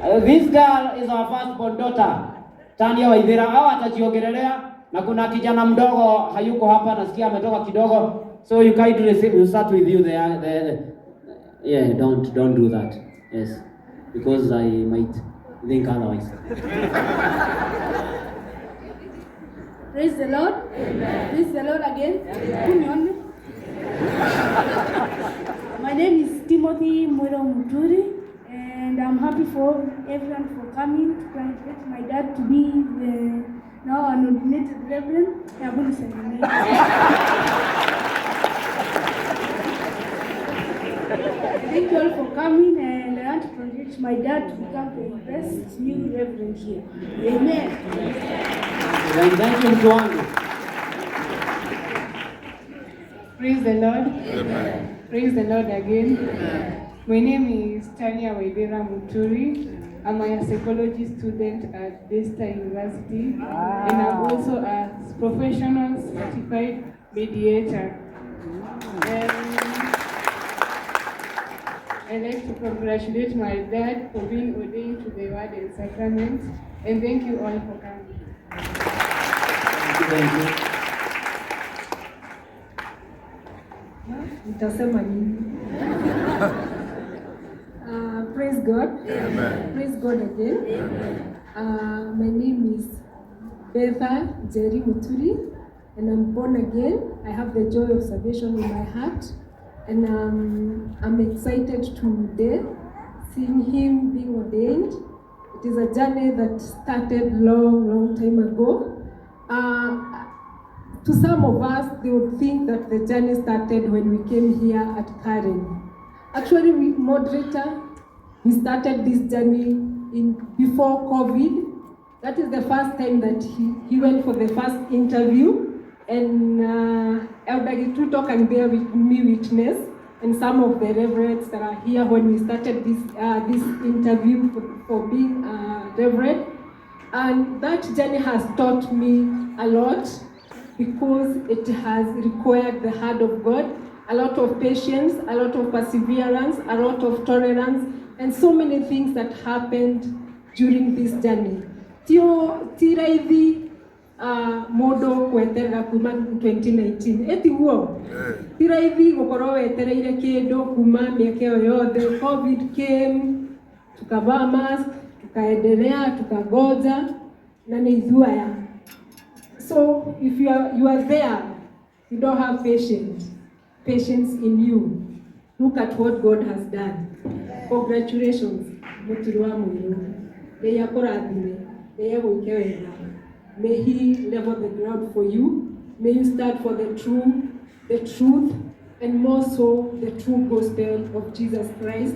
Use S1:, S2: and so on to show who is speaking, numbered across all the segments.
S1: This girl is our first born daughter, Tania Waithira. Au atajiongelelea, na kuna kijana mdogo hayuko hapa, nasikia ametoka kidogo. So you kindly receive, we'll start with you there. There. Yeah, don't do that. Yes, because I might think otherwise.
S2: Praise the Lord. Amen. Praise the Lord again. Amen. My name is Timothy Mwiro Muturi, and I'm happy for everyone for coming to congratulate my dad to be the now an ordinated reverend. I'm going to say my name. Thank you all for coming, and I want to congratulate my dad to become the best new reverend here. Amen.
S1: Amen. Thank you, mtu wangu.
S3: Praise the Lord. Amen. Praise the Lord again. Amen. My name is Tania Waithira Muturi. I'm a psychology student at Daystar University, and I'm also a professional certified mediator. And I'd like to congratulate my dad for being ordained to the Word and Sacrament, and thank you all for coming.
S1: Thank you, thank you.
S4: Nitasema nini? Praise God. Amen. Praise God again. Amen. My name is Betha Jerry Muturi, and I'm born again. I have the joy of salvation in my heart, and I'm excited today seeing him being ordained. It is a journey that started long, long time ago. To some of us, they would think that the journey started when we came here at Karen. Actually, we, moderator, we started this journey in before COVID. That is the first time that he went for the first interview. And Elder Gituto can bear with me witness, and some of the reverends that are here when we started this interview for being a reverend. And that journey has taught me a lot, because it has required the hand of God, a lot of patience, a lot of perseverance, a lot of tolerance, and so many things that happened during this journey. Tio ti raithi mundu gweterera kuma 2019 etiguo ti raithi gukorwo wetereire kindu kuma miaka iyo yothe. COVID came, tukavaa mask, tukaendelea, tukagoja, na ni ithuĩ aya. So if you are there, you don't have patience in you. Look at what God has done. Congratulations, Muturi wa Muiru. Ngai akũrathime, Ngai agwĩke wega. May He level the ground for you. May you stand for the truth, and more so the true gospel of Jesus Christ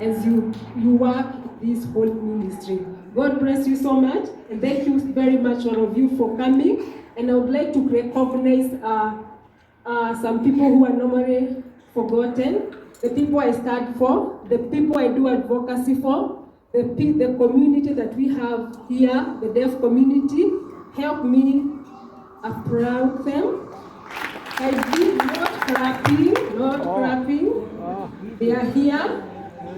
S4: as you work this whole ministry. God bless you so much, and thank you very much, all of you, for coming. And I would like to recognize some people who are normally forgotten, the people I stand for, the people I do advocacy for, the community that we have here, the deaf community. Help me applaud them. I did not clapping, not clapping. They are here.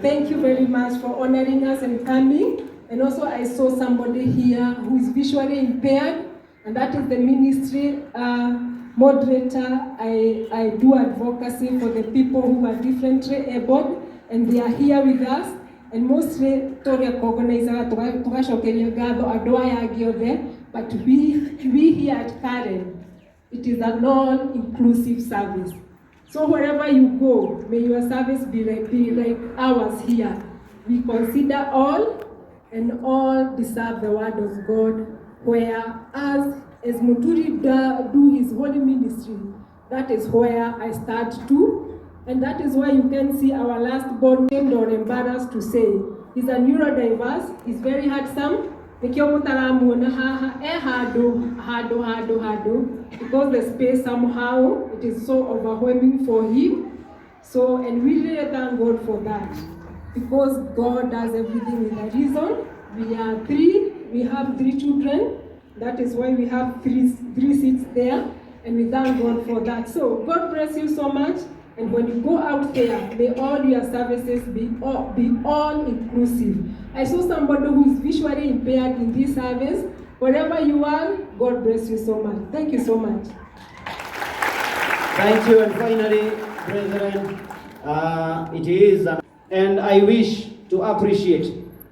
S4: Thank you very much for honoring us and coming. And also I saw somebody here who is visually impaired, and that is the ministry moderator. I do advocacy for the people who are differently abled, and they are here with us. And mostly tugacokeria ngatho andũ aya angĩ othe, but we here at Karen, it is an all-inclusive service. So wherever you go, may your service be like ours here. We consider all, and all deserve the word of God. Whereas as Muturi do his holy ministry, that is where I start to. And that is why you can see our last born named or embarrassed to say. He's a neurodiverse, he's very handsome. Nikio mutaramuona haha, e hado, hado, hado, hado. Because the space somehow, it is so overwhelming for him. So, and we really thank God for that. Because God does everything with a reason. We are three, we have three children. That is why we have three seats there. And we thank God for that. So God bless you so much. And when you go out there, may all your services be all inclusive. I saw somebody who is visually impaired in this service. Wherever you are, God bless you so much. Thank you so much.
S1: Thank you. And finally, brethren, it is, and I wish to appreciate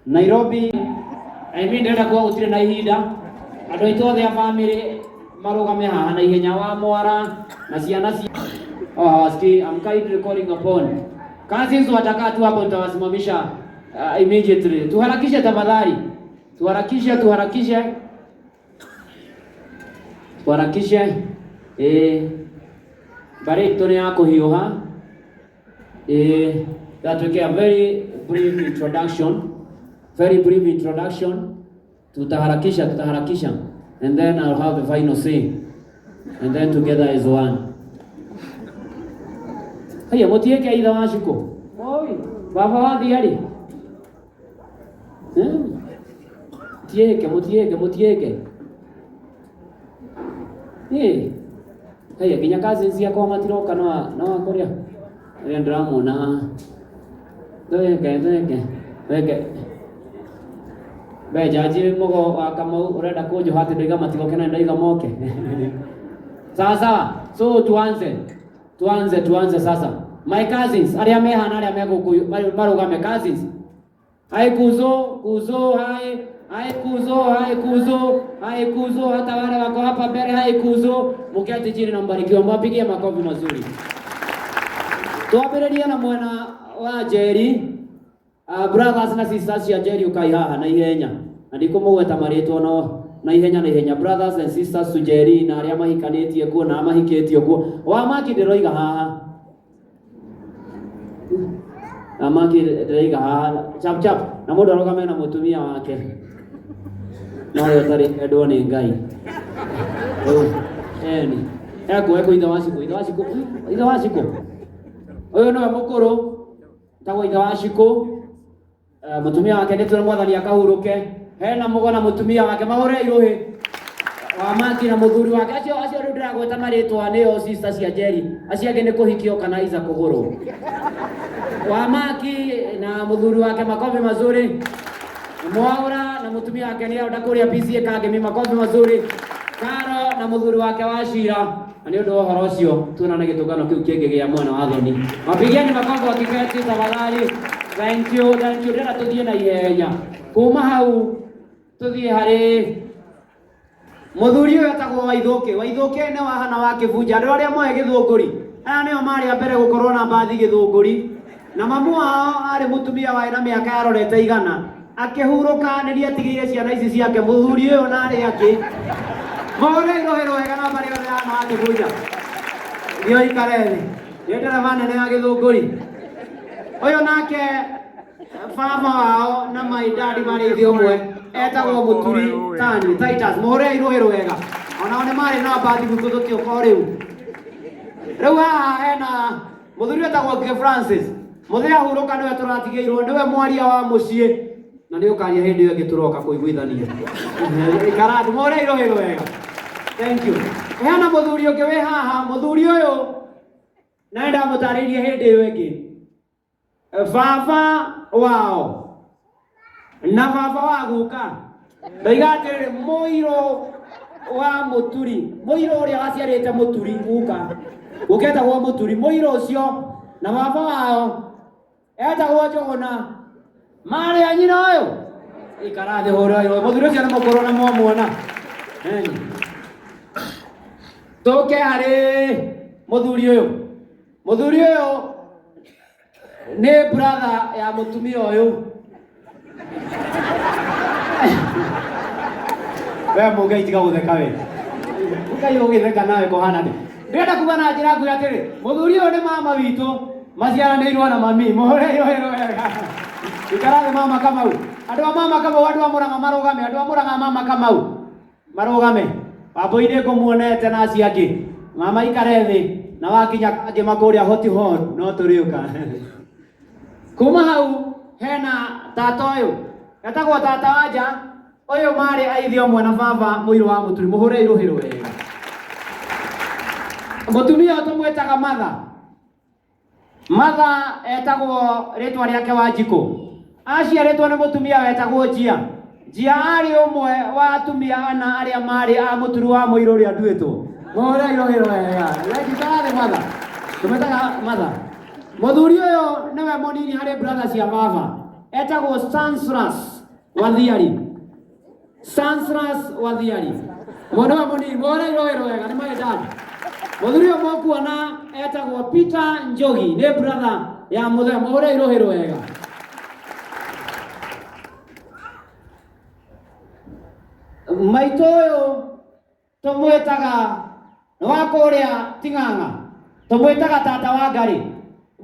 S1: Nairobi. I mean, ndĩrenda kuga gũtirĩ na ihinda andũ aitũ othe a family marũgame haha na ihenya wa mwara na ciana cia. Oh, hawasikii. I'm kindly calling upon cousins, watakaa tu hapo, nitawasimamisha immediately. Tuharakishe tafadhali, tuharakishe, tuharakishe, tuharakishe. Mbarĩ itũ nĩ ya kũhiũha. Gatuĩke a very brief introduction, very brief introduction. Tutaharakisha, tutaharakisha, and then I'll have the final say, and then together as one. Haya, mũtiĩke ithe wa cukũ oi baba wa thiari. Mũtiĩke, mũtiĩke, mũtiĩke. Haya, nginya cousins ciakwa matiroka no akũrĩa ũrĩa ndĩramuona haha. Twĩke, twĩke, twĩke. We jaji Mugo wa Kamau urenda kunjoha ati ndoiga matigoke na ndoiga moke. Sawa sawa. So tuanze. Tuanze, tuanze sasa. My cousins, aria mehana aria meguku marugame cousins. Hai kuzo, kuzo, hai, hai kuzo, hai kuzo, hai kuzo, hata wale wako hapa mbele hai kuzo. Muketi chini na mbarikiwa, mwapigie makofi mazuri. Twambĩrĩrie na mwena wa Njeri. Brothers na sisters cia Njeri ũkai haha na ihenya. Na ndikũmũgweta marĩtwa no na ihenya na ihenya. Brothers and sisters to Njeri na arĩa mahikanĩtie kuo na mahikĩtio kuo. Wamaki ndĩroiga haha. Wamaki ndĩroiga haha. Chap chap. Na mũndũ arũgame na mũtumia wake. No ũrĩa ũtarĩ endwo nĩ Ngai. Eni. Eko eko ithe wa Cikũ, ithe wa Cikũ, ithe wa Cikũ. Ũyũ nĩwe mũkũrũ, etagwo ithe wa Cikũ. Mũtumia wake nĩ tũrĩ mwathani akahurũke. Hena mũgo na mũtumia wake mahũre irũhĩ. Wamaki na mũthuri wake acio acio rĩu ndĩragweta marĩtwa nĩo sister cia Njeri. Acio angĩ nĩ kũhikio kana iza kũgũrwo. Wamaki na mũthuri wake makofi mazuri. Mwaura na mũtumia wake nĩ arenda kũrĩa PCA Kangemi makofi mazuri. Karo na mũthuri wake wa Cira. Na nĩ ũndũ wa ũhoro ũcio tuonane gĩtũngano kĩu kĩngĩ gĩa mwena wa Thoni. Mapigieni makofi wa kibeti tafadhali. Thank you, thank you. Ndĩrenda tũthiĩ na ihenya. Kuma hau tũthiĩ harĩ mũthuri ũyũ etagwo Waithũkĩ. Waithũkĩ nĩ wahana wa Kĩbunja. Andũ arĩa moĩ Gĩthũngũri, aya nĩo marĩ a mbere gũkorwo na mbathi Gĩthũngũri. Na mamu wao arĩ mũtumia warĩ na mĩaka yarorete igana. Akĩhurũka nĩria atigĩire ciana ici ciake mũthuri ũyũ na arĩa angĩ. Mahũre irũhĩ rwega na mbarĩ yothe ya wa Kĩbunja. Thiĩ ũikare thĩ. Nĩ ndereba nene ya Gĩthũngũri. Ũyũ nake baba wao na my dad marĩ ithe ũmwe etagwo Mũturi Tani Titus. Mũhũre irũhĩ rwega. Onao nĩ marĩ na mbathi gwitũ tũkĩũka o rĩu. Rĩu haha hena mũthuri wetagwo Ngĩ Francis. Mũthee ahurũka nĩwe tũratigĩirwo, nĩwe mwaria wa mũciĩ. Na nĩ ũkaria hĩndĩ ĩyo ĩngĩ tũroka kũiguithania. Ikara thĩ, mũhũre irũhĩ rwega. Thank you. Hena mũthuri ũngĩ wĩ haha, mũthuri ũyũ na nĩndamũtarĩirie hĩndĩ ĩyo ĩngĩ. Baba wao na baba wa guka ndoiga atĩrĩrĩ, mũirũ wa Mũturi, mũirũ ũrĩa waciarĩte Mũturi guka, guka etagwo Mũturi, mũirũ ũcio na baba wao etagwo Njũgũna, marĩ a nyina ũyũ. Ikara thĩ hũra ũyũ, mũthuri ũcio nĩ mũkũrũ na mwamuona. Tũke harĩ mũthuri ũyũ. Mũthuri ũyũ nĩ brother ya mũtumia ũyũ. We mũngai tiga gũtheka we. Ngai ũgĩtheka nawe kũhana atĩa? Ndĩrenda kuga na njĩra nguhĩ atĩrĩ, mũthuri ũyũ nĩ mama witũ, maciaranĩirwo na mami. Mũhũre irũhĩ wega. Ikara thĩ mama Kamau. Andũ a mama Kamau, andũ a Mũrang'a marũgame, andũ a Mũrang'a mama Kamau marũgame. Wambũi nĩ ngũmuonete na acio angĩ. Mama ikare thĩ na wakinya kangĩ kũrĩa hoti hall no tũrĩũka. Kuma hau hena tata ũyũ etagwo tata Wanja. Ũyũ marĩ aithe ũmwe na baba mũirũ wa Mũturi. Mũhũre irũhĩ rwega. Mũtumia ũyũ tũmwĩtaga Martha. Mother etagwo rĩtwa rĩake Wanjikũ. Aciarĩtwo nĩ mũtumia wetagwo Njia. Njia arĩ ũmwe wa atumia ana arĩa marĩ a mũturu wa mũirũ ũrĩa nduĩtwo. Mũhũre irũhĩro wega. Lekitari mother. Tũmĩtaga mother. Mũthuri ũyũ nĩwe mũnini harĩ brother cia baba. Etagwo Stanislas Wathiari. Stanislas Wathiari. Mwana wa mũnini, mũhũre irũhĩro wega, nĩ my dad. Mũthuri ũyũ mũkuona etagwo Peter Njogi, nĩ brother ya mũthee, mũhũre irũhĩro wega. Maitũ ũyũ tũmwĩtaga nĩ wa kũrĩa Ting'ang'a, tũmwĩtaga tata wa Ngarĩ.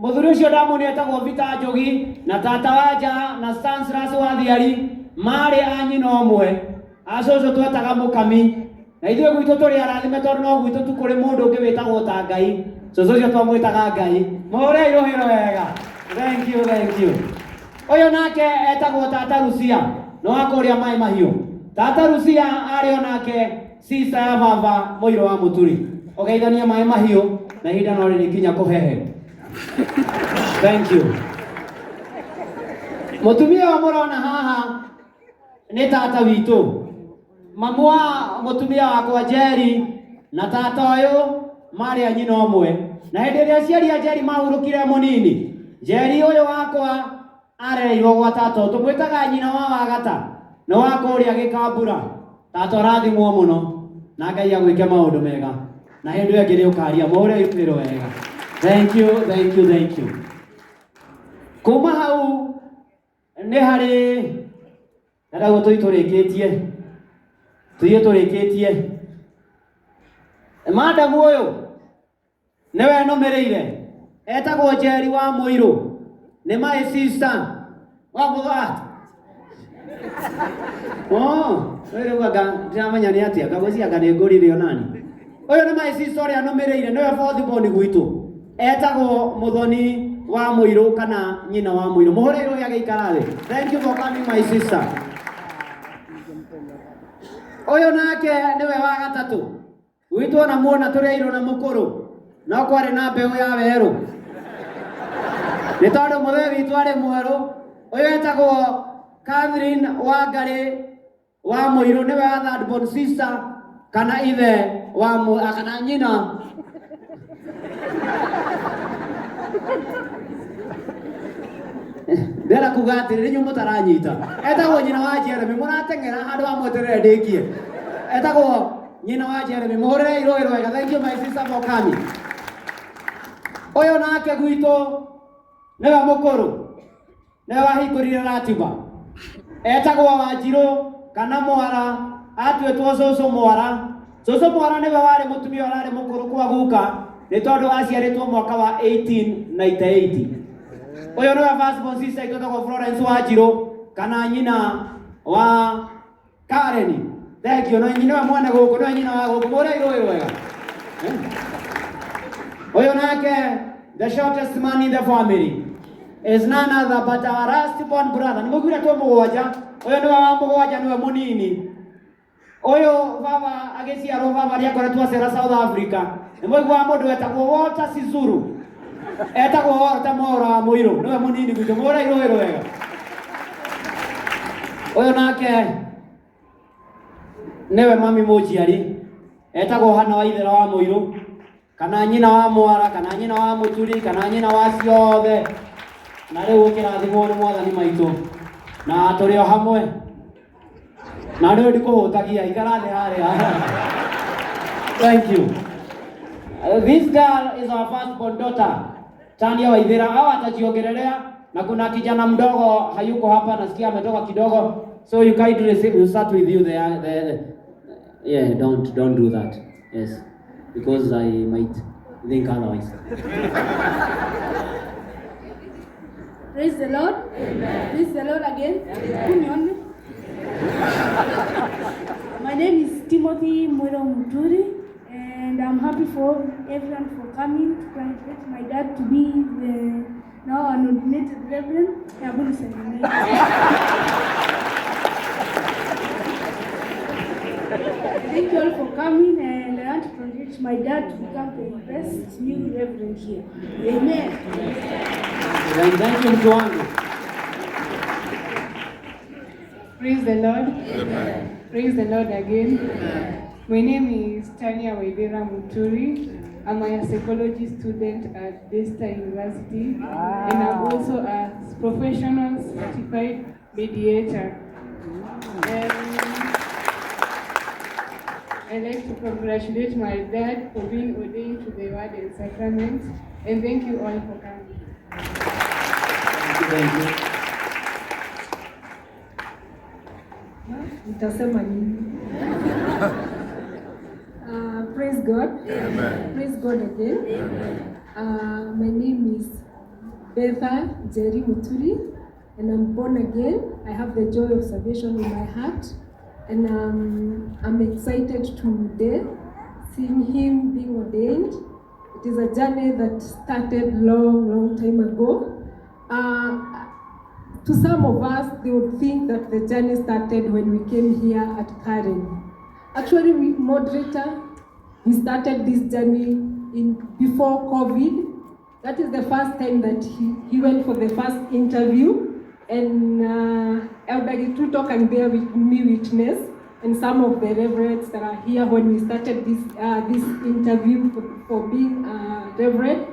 S1: Mũthuri ũcio ndamũni etagwo Peter Njogi na tata wa Nja na Stanislas Wathiari marĩ a nyina ũmwe. Acũcũ twetaga mũkami. Na ithuĩ gwitũ tũrĩ arathime tondũ no gwitũ tu kũrĩ mũndũ ũngĩ wĩtagwo ta Ngai. Cũcũ ũcio twamwĩtaga Ngai. Mũhũre irũhĩro wega. Thank you, thank you. Ũyũ nake etagwo tata Rucia, nĩ wa kũrĩa Maĩ Mahiũ. Tata Rucia arĩ o nake sister ya baba mũirũ wa Mũturi. Ũgeithanie Maĩ Mahiũ na ihinda no rĩrĩkinya kũhehe. Thank you. Mũtumia ũyũ mũrona haha nĩ tata witũ. Mamu wa mũtumia wakwa Njeri na tata ũyũ marĩ a nyina ũmwe. Na hĩndĩ ĩrĩa aciari a Njeri mahurũkire mũnini, Njeri ũyũ wakwa arereirwo gwa tata ũyũ. Tũmwĩtaga nyina wa Wagata, nĩ wa kũrĩa Gĩkambura. Tata ũrathimwo mũno na Ngai agwĩke maũndũ mega. Na hĩndĩ ĩyo ĩngĩ nĩ ũkaria, mũhũre irũhĩro wega. Thank you, thank you, thank you. Kuma hau nĩ harĩ ndagwo tũi tũrĩkĩtie, tũiĩ tũrĩkĩtie. Madamu ũyũ nĩwe nũmĩrĩire, etagwo Njeri wa Mũirũ, nĩ my sister wa mũthwa. Oh, rĩu anga ndiramenya nĩ atĩa, ngagwĩciria anga nĩ ngũrire onani. Ũyũ nĩ my sister ũrĩa nũmĩrĩire, nĩwe fourth born gwitũ. Etagwo Mũthoni wa Mũirũ kana nyina wa Mũirũ. Mũhũre irũhĩ agĩikara thĩ. Thank you for coming my sister. Ũyũ nake nĩwe wa gatatũ. Gwitũ ona muona tũrĩ airũ na mũkũrũ, no kwarĩ na mbeũ ya werũ. Nĩ tondũ mũthee witũ arĩ mwerũ. Ũyũ etagwo Catherine Wangarĩ wa Mũirũ, nĩwe wa third born sister kana ithe wa kana nyina. Ndĩrenda kuga atĩrĩrĩ, inyuĩ mũtaranyita. Etagwo nyina wa Jeremy, mũrateng'era handũ ha mweterere ndĩkie. Etagwo nyina wa Jeremy, mũhũrĩre irũhĩro wega. Thank you my sister for coming. Ũyũ nake gwitũ nĩwe mũkũrũ, nĩwe wahingũrire ratiba. Etagwo Wanjirũ kana Mwara, atuĩtwo cũcũ Mwara. Cũcũ Mwara nĩwe warĩ mũtumia ũrarĩ mũkũrũ kwa guka, nĩ tondũ aciarĩtwo mwaka wa 1898. Ũyũ nĩwe first born sister itũ etagwo Florence Wanjirũ kana nyina wa Karen. Thank you. No nyina wa mwana gũkũ, no nyina wa gũkũ. Mũhũre irũhĩro wega. Ũyũ nake the shortest man in the family is none other but our last born brother. Nĩ mũiguire twĩ mũgwanja. Ũyũ nĩwe wa mũgwanja, nĩwe mũnini. Ũyũ baba agĩciarwo, baba nĩakoretwo acera South Africa. Nĩ mũiguaga mũndũ wetagwo Walter Sisulu. Etagwo Walter Mwaũra wa Mũirũ, nĩwe mũnini gwitũ. Mũhũre irũhĩro wega. Ũyũ nake nĩwe mami mũnjiari, etagwo Hana wa Ithera wa Mũirũ, kana nyina wa Mwara, kana nyina wa Mũturi, kana nyina wa ciothe. Na rĩu ũkĩrathimwo nĩ mwathani maitũ, na tũrĩ o hamwe. Na rĩu ndikũhũtagia, ikara thĩ harĩa. Thank you. This girl is our first born daughter, Tania Waithera. Hawa atajiongelelea na kuna kijana mdogo hayuko hapa, nasikia ametoka kidogo. So you kindly say, we'll start with you there. There. Yeah, don't do that. Yes, because I might think otherwise.
S2: Praise the Lord. Amen. Praise the Lord again. Amen. My name is Timothy Mwiro Muturi, and I'm happy for everyone for coming to congratulate my dad to be the now an ordinated reverend. Hebu nisalimie. Thank you all for coming, and I want to congratulate my dad to become the best new reverend here. Amen.
S1: Thank you, mtu wangu.
S3: Praise the Lord. Amen. Praise the Lord again. Amen. My name is Tanya Waithera Muturi. I'm a psychology student at Daystar University, and I'm also a professional certified mediator. I'd like to congratulate my dad for being ordained to the Word and Sacrament, and thank you all for coming.
S1: Thank you, thank you.
S4: Nitasema nini? Praise God. Amen. Praise God again. Amen. My name is Betha Jerry Muturi, and I'm born again. I have the joy of salvation in my heart, and I'm excited today seeing him being ordained. It is a journey that started long, long time ago. To some of us, they would think that the journey started when we came here at Karen. Actually, we, moderator, we started this journey before COVID. That is the first time that he went for the first interview, and Elder Gituto can bear with me witness, and some of the reverends that are here when we started this interview for being a reverend.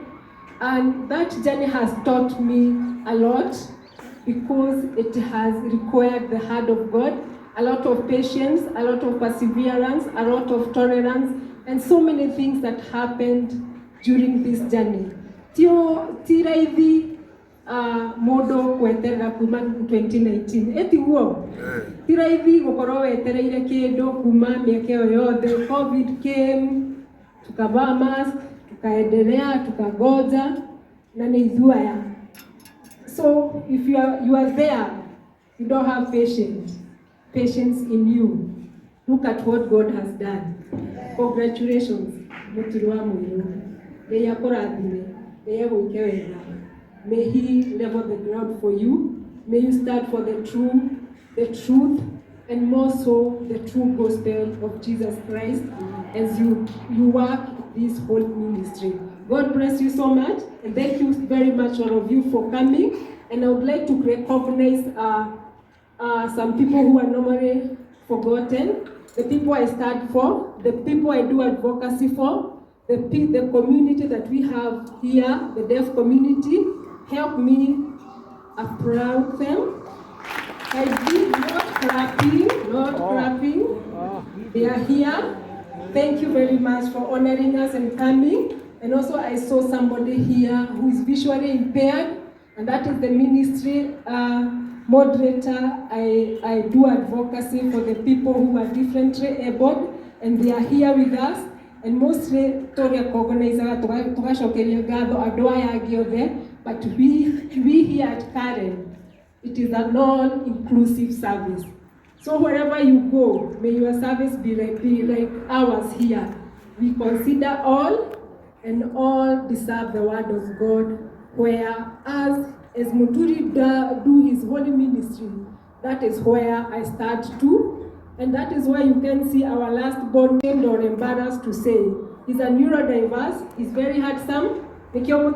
S4: And that journey has taught me a lot, because it has required the hand of God, a lot of patience, a lot of perseverance, a lot of tolerance, and so many things that happened during this journey. Ti raithi mundu gweterera kuma 2019. Etiguo? Ti raithi gukorwo wetereire kindu kuma miaka iyo yothe. COVID came, tukavaa mask, tukaendelea, tukagoja, na ni ithuĩ aya. So if you are there, you don't have patience in you. Look at what God has done. Congratulations, Muturi wa Muiru. Ngai akũrathime, Ngai agwĩke wega. May He level the ground for you. May you stand for the truth, and more so the true gospel of Jesus Christ as you work this whole ministry. God bless you so much, and thank you very much, all of you, for coming. And I would like to recognize some people who are normally forgotten, the people I stand for, the people I do advocacy for, the community that we have here, the deaf community. Help me applaud them. I did not clapping, not clapping. They are here. Thank you very much for honoring us and coming. And also I saw somebody here who is visually impaired, and that is the ministry moderator. I do advocacy for the people who are differently abled, and they are here with us. And mostly but we here at Karen, it is an all-inclusive service. So wherever you go, may your service be like ours here. We consider all, and all deserve the word of God. Whereas as Muturi do his holy ministry, that is where I start to. And that is why you can see our last born named or embarrassed to say. He's a neurodiverse, he's very handsome. Because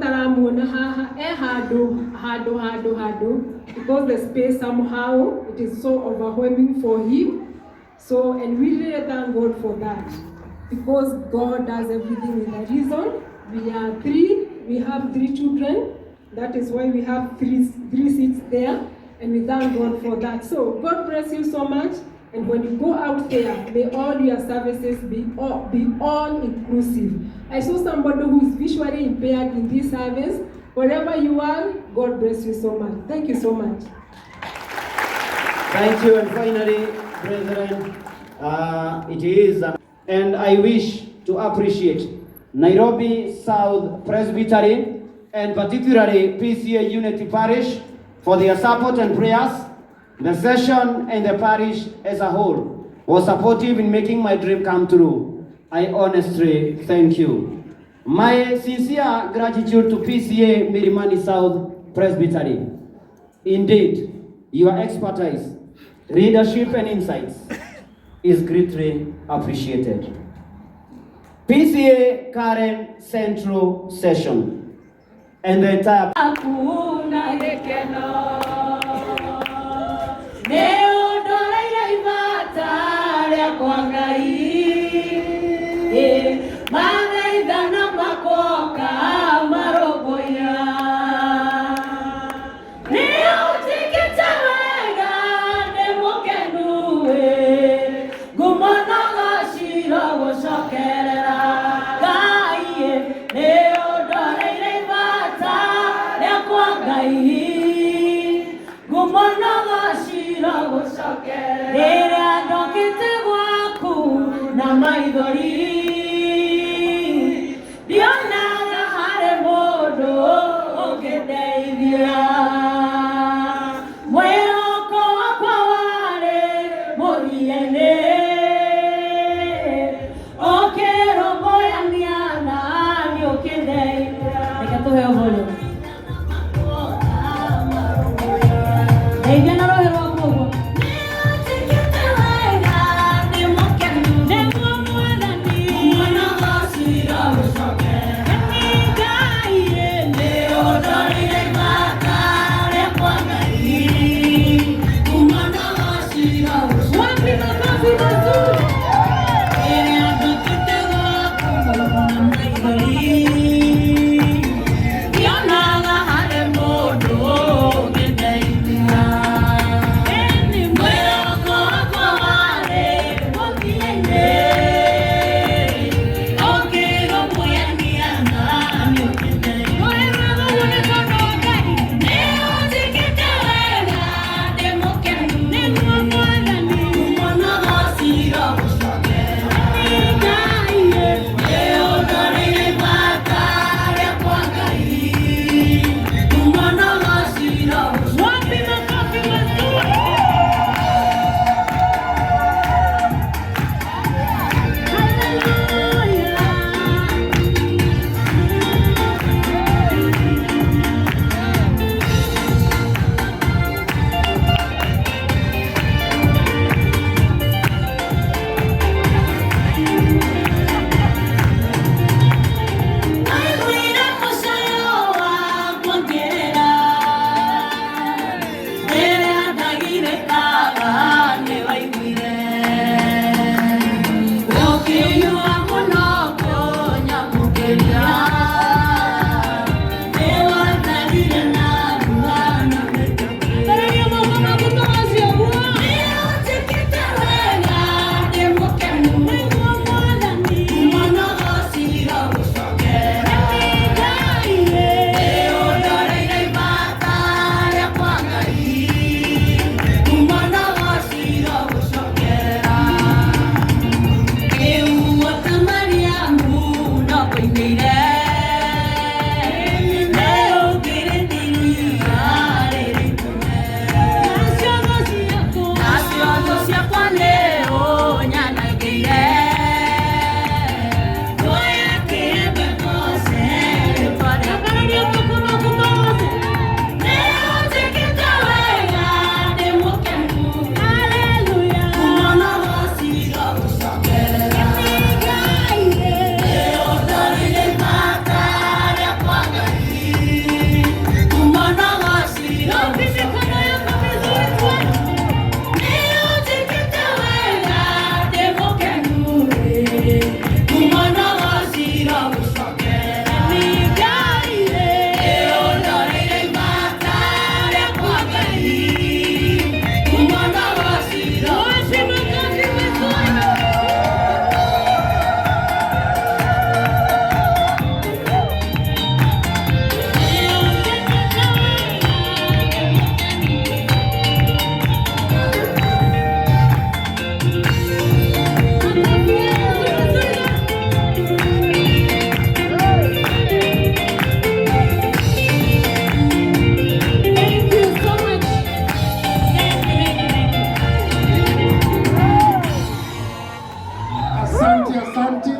S4: the space somehow, it is so overwhelming for him. So, and we really thank God for that. Because God does everything with a reason. We are three, we have three children. That is why we have three seats there. And we thank God for that. So God bless you so much. And when you go out there, may all your services be all inclusive. I saw somebody who is visually impaired in this service. Wherever you are, God bless you so much. Thank you so much.
S1: Thank you. And finally, brethren, it is, and I wish to appreciate Nairobi South Presbytery and particularly PCEA Unity Parish for their support and prayers. The session and the parish as a whole was supportive in making my dream come true. I honestly thank you. My sincere gratitude to PCEA Milimani South Presbytery. Indeed, your expertise, leadership and insights is greatly appreciated. PCEA Karen Central Session and the entire
S5: Hakuna gĩkeno nĩ ũndoreire ibata rĩakwa Ngai. Ĩ, mathaithana makoka marũmbũiya nĩ ũnjĩkĩte wega ndĩ mũkenu ĩ ngumo na gaciro gũcokerera Ngai ĩ, nĩ ũndoreire ibata rĩakwa Ngai ngumo na gaciro gũcokerera rĩrĩa ndokĩte gwaku na maithori ndionaga harĩ mũndũ ũngĩndeithia mwĩhoko wakwa warĩ mũthia-inĩ ũkĩrũmbũyania na niĩ ũkĩndeithia. Reke tũheo volume. Ndeithia na rũhĩ rwaku ũguo. Nĩguo Mwathani. Ngai nĩ ũndoreire ibata rĩakwa Ngai. Wapi makofi mazuri? Rĩrĩa ndokĩte gwaku na maithori ndionaga harĩ mũndũ ũngĩndeithia. Mwĩhoko wakwa warĩ mũthia-inĩ ũkĩrũmbũyania na niĩ ũkĩndeithia. Rũhĩ rwega ũguo nĩ tondũ wa Ngai. Nĩ ũnjĩkĩte wega ndĩ mũkenu. Nĩguo Mwathani. Ngai nĩ ũndoreire ibata rĩakwa Ngai. Wapi makofi mazuri? Hallelujah. Aiguire mũcayo wakwa ngĩrĩra rĩrĩa ndagirĩkaga nĩwaiguire ũkĩiyũa mũno kũnyamũkĩria nĩwatharire na ruo na mĩtũkĩ. Taragia moko maku tũgacio guo. Nĩũnjĩkĩte wega ndĩ mũkenu. Nĩguo Mwathani. Ngai nĩ ũndoreire ibata rĩakwa Ngai. Kĩuo ta Mariamu no kũinĩire nĩũngĩrĩthiria rĩrĩ itune. Nacio thũ ciakwa nĩ ũnyanangĩire. Kuoya kĩembe goce rĩtwa rĩaku. Nĩũnjĩkĩte wega ndĩ mũkenu. Ngumo na gaciro gũcokerera. Ngai nĩũndoreire ibata rĩakwa Ngai. Ngumo na gaciro nĩũnjĩkĩte wega ndĩ mũkenu. Ngumo na gaciro gũcokerera. Ngai nĩũndoreire ibata rĩakwa Ngai. Ngumo na gaciro. Wapi makofi mazuri? Thank you so much. Thank you, thank you, thank you.
S6: Asante, asante.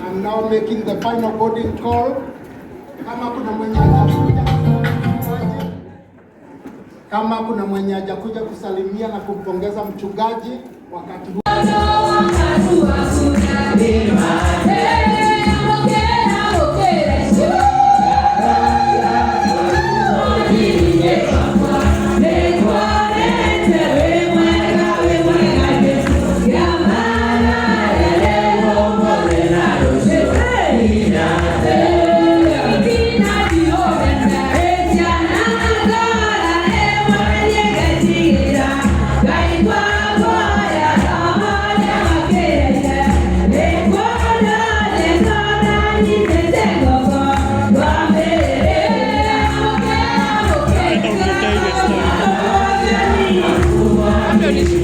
S6: I'm now making the final boarding call. Kama kuna mwenye hajakuja, kama kuna mwenye hajakuja kusalimia na kumpongeza mchungaji wakati huu. Thank you,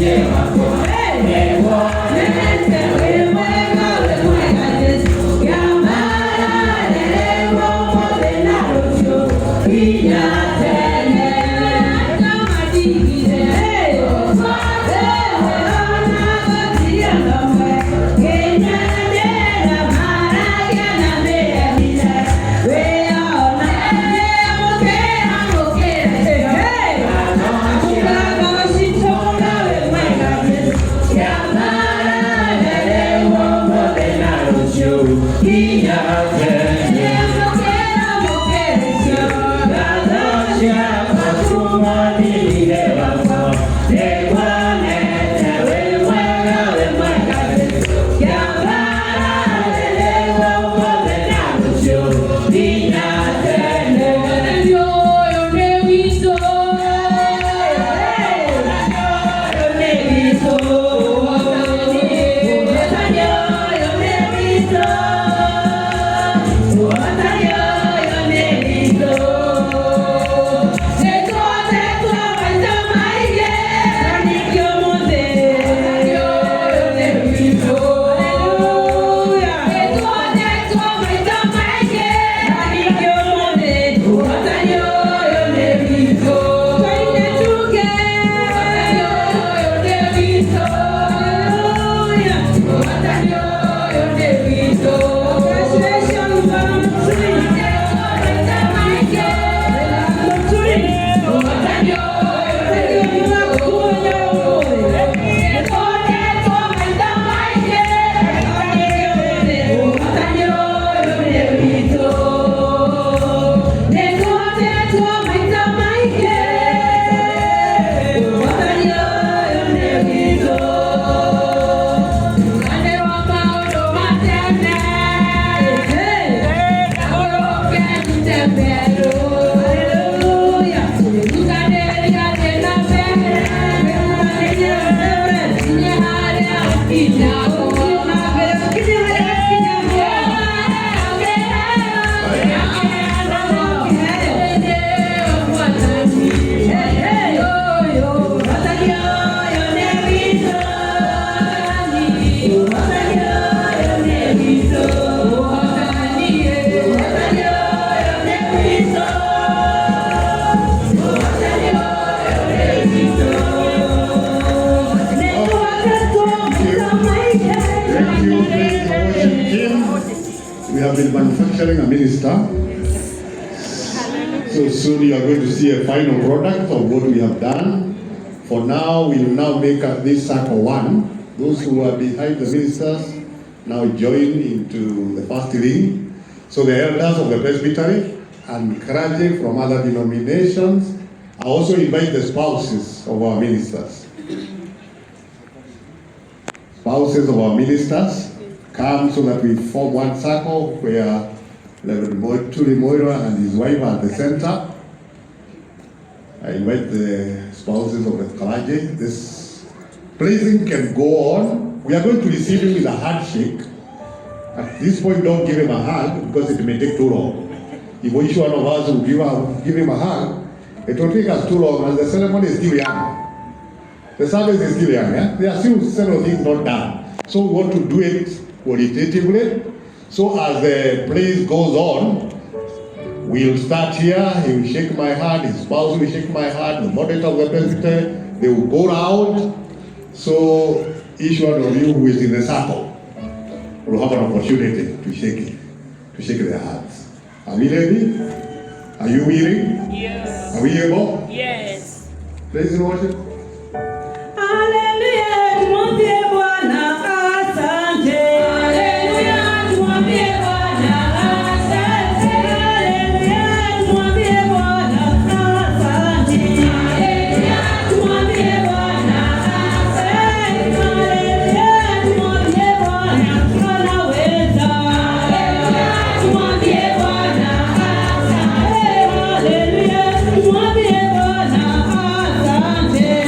S6: praise the worship team. We have been manufacturing a minister. So soon you are going to see a final product of what we have done. For now, we will now make up this circle one. Those who are behind the ministers now join into the first ring. So the elders of the presbytery and clergy from other denominations. I also invite the spouses of our ministers. Spouses of our ministers come so that we form one circle where Reverend Turi Moira and his wife are at the center. I invite the spouses of the clergy. This praising can go on. We are going to receive him with a handshake. At this point, don't give him a hug because it may take too long. If each one of us will give him a hug, it will take us too long, and the ceremony is still young. The service is still young. Yeah? There are still several things not done. So we want to do it qualitatively. So as the praise goes on, we'll start here. He will shake my hand. His spouse will shake my hand. The moderator of the presbytery, they will go round. So each one of you who is in the circle will have an opportunity to shake it, to shake their hands. Are we ready? Are you willing?
S5: Yes.
S6: Are we able?
S5: Yes.
S6: Praise and worship.
S5: Haleluya, tumwambie Bwana asante. Haleluya, tumwambie Bwana asante. Haleluya, tumwambie Bwana asante. Haleluya, tumwambie Bwana asante. Haleluya, tumwambie Bwana anaweza. Haleluya, tumwambie Bwana asante. Haleluya, tumwambie Bwana asante.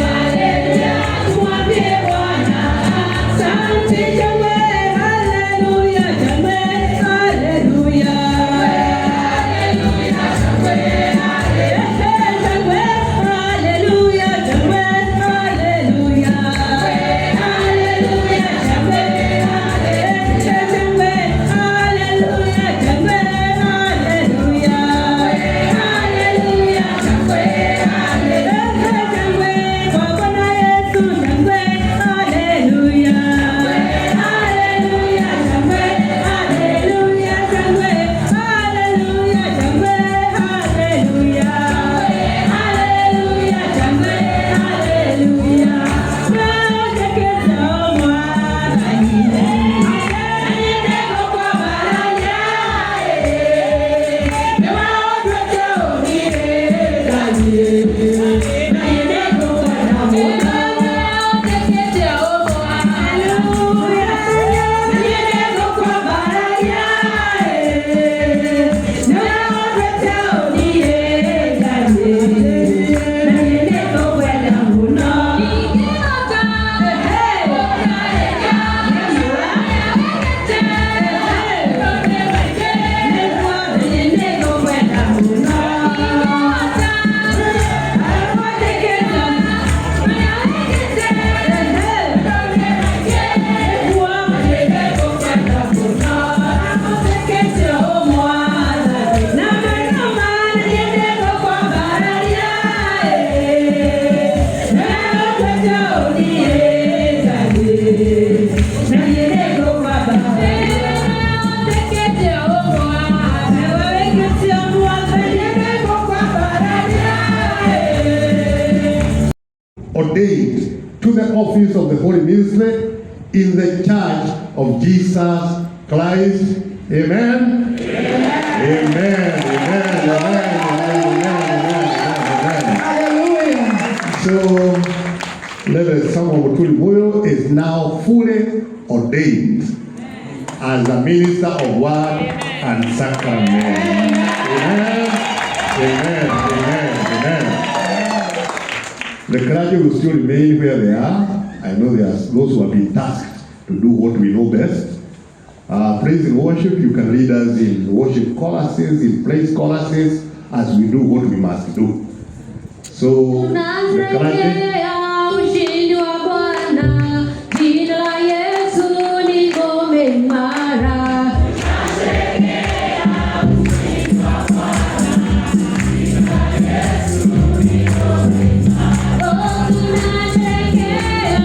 S6: ordained to the office of the Holy Ministry in the Church of Jesus Christ. Amen. Amen. Amen. Amen. Amen. Amen. Amen. Amen. So, Reverend Samuel Muturi Muiru is now fully ordained as a minister of word and sacrament. Amen. Amen. Amen. Amen. The clergy will still remain where they are. I know there are those who have been tasked to do what we know best. Praise and worship, you can lead us in worship choruses, in praise choruses, as we do what we must do. So, the clergy.
S5: Tunasherehekea ushindi wa Bwana, jina la Yesu ni ngome imara. Oh, tunasherehekea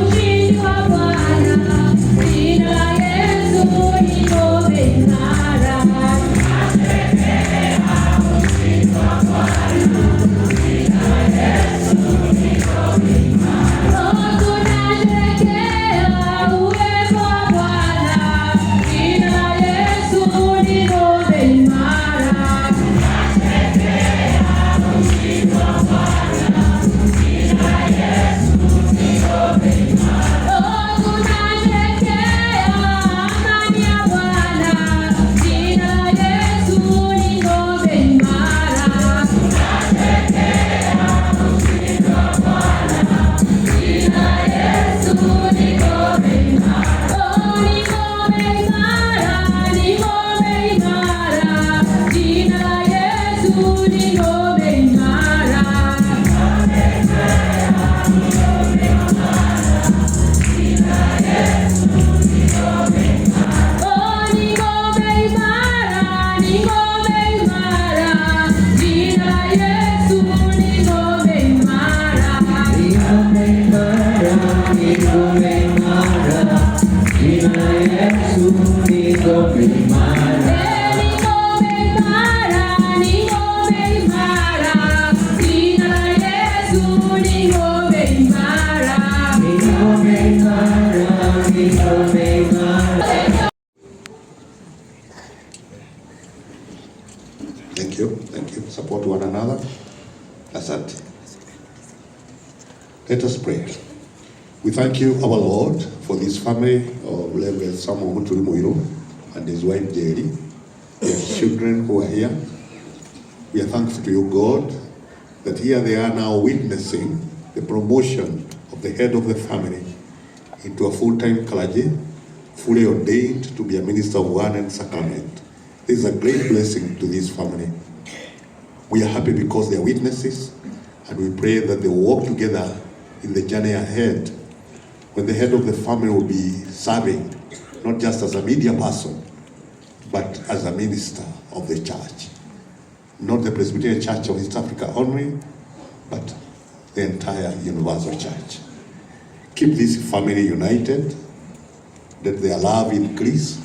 S5: ushindi wa Bwana, jina la Yesu ni ngome imara. Oh, tunasherehekea uwepo wa Bwana, jina la Yesu ni ngome imara. Oh, tunasherehekea amani ya Bwana, jina la Yesu ni ngome imara. Jina la Yesu ni ngome imara. Oh, ni ngome imara, ni ngome imara. Jina la Yesu ni ngome imara. Oh, ni ngome imara, ni ngome imara. Jina la Yesu ni ngome imara.
S7: Ni ngome imara, ni ngome imara, jina la Yesu ni ngome imara.
S5: Ni ngome imara, ni ngome imara. Jina la Yesu ni ngome imara.
S7: Ni ngome imara, ni ngome imara.
S6: Thank you, thank you. Support one another. Asante. Let us pray. We thank you, our Lord, for this family of Reverend Samuel Muturi Muiru and his wife Jerry, their children who are here. We are thankful to you, God, that here they are now witnessing the promotion of the head of the family into a full-time clergy, fully ordained to be a minister of word and sacrament. This is a great blessing to this family. We are happy because they are witnesses, and we pray that they will walk together in the journey ahead when the head of the family will be serving, not just as a media person, but as a minister of the church. Not the Presbyterian Church of East Africa only, but the entire Universal Church. Keep this family united, let their love increase,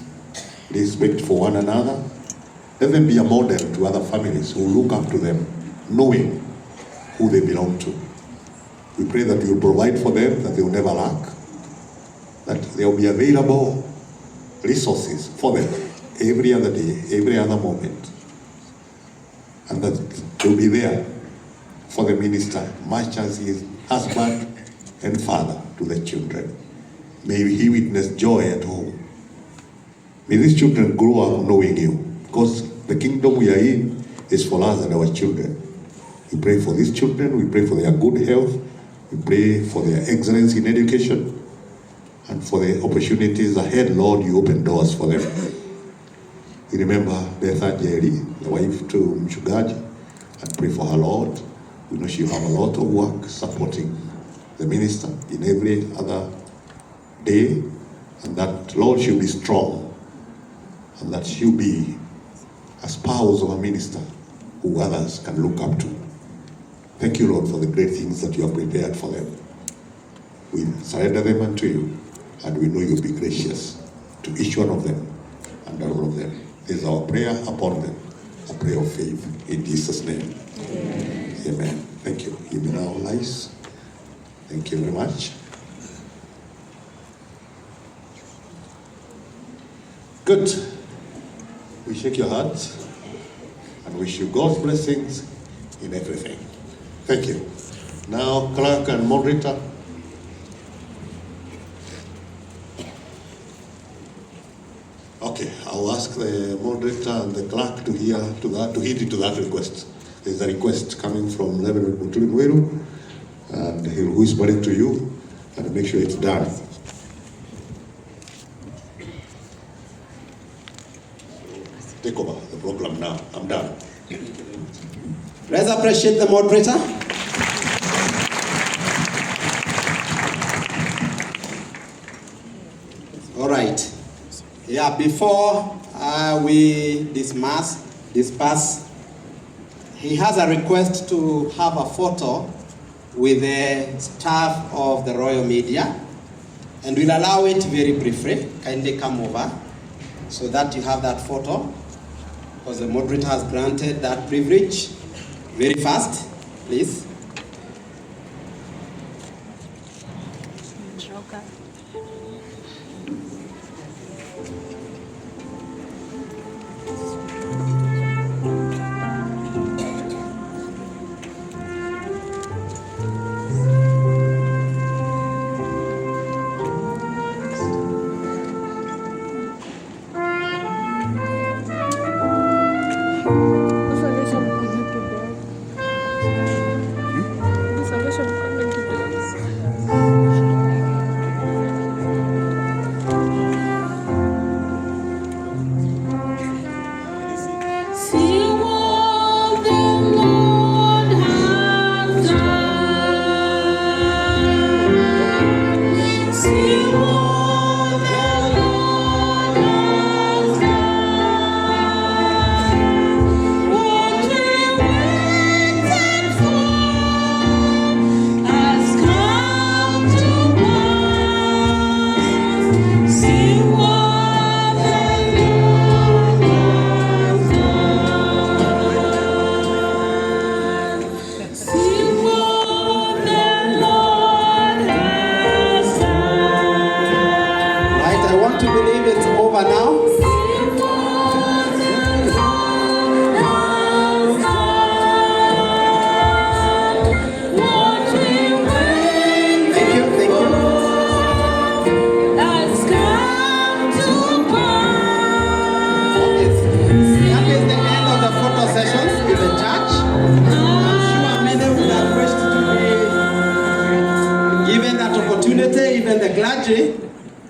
S6: respect for one another. Let them be a model to other families who look up to them, knowing who they belong to. We pray that you will provide for them, that they will never lack, that there will be available resources for them every other day, every other moment, and that they will be there for the minister, much as his husband and father to the children. May he witness joy at home. May these children grow up knowing you, because the kingdom we are in is for us and our children. We pray for these children, we pray for their good health, we pray for their excellence in education, and for the opportunities ahead, Lord, you open doors for them. We remember Betha Jerry, the wife to Mchungaji, and pray for her, Lord. We know she will have a lot of work supporting the minister in every other day, and that, Lord, she'll be strong, and that she'll be a spouse of a minister who others can look up to. Thank you, Lord, for the great things that you have prepared for them. We surrender them unto you, and we know you'll be gracious to each one of them and all of them. This is our prayer upon them, a prayer of faith in Jesus' name. Amen. Amen. Thank you. You may now rise. Thank you very much. Good. We shake your hands and wish you God's blessings in everything. Thank you. Now, clerk and moderator. Okay, I'll ask the moderator and the clerk to hear to that, to heed to that request. There's a request coming from Reverend Muturi Mwiru, and he'll whisper it to you and make sure it's done. Take over the program now. I'm done.
S8: Let's appreciate the moderator. All right. Yeah, before we disperse, he has a request to have a photo with the staff of the Royal Media, and we'll allow it very briefly. Kindly come over so that you have that photo, because the moderator has granted that privilege. Very fast, please.
S3: Songesha mkono kidogo.
S5: See what the Lord has done. See what the Lord has done. What we waited for has come to pass. See what the Lord has done. See what the Lord has done.
S8: Right, I want to believe it's over now.
S5: See what the Lord has done. What we waited
S8: Thank you, thank you.
S5: has come to pass.
S8: Okay. That is the end of the photo sessions in the church. I'm sure many would have wished to be given that opportunity, even the clergy.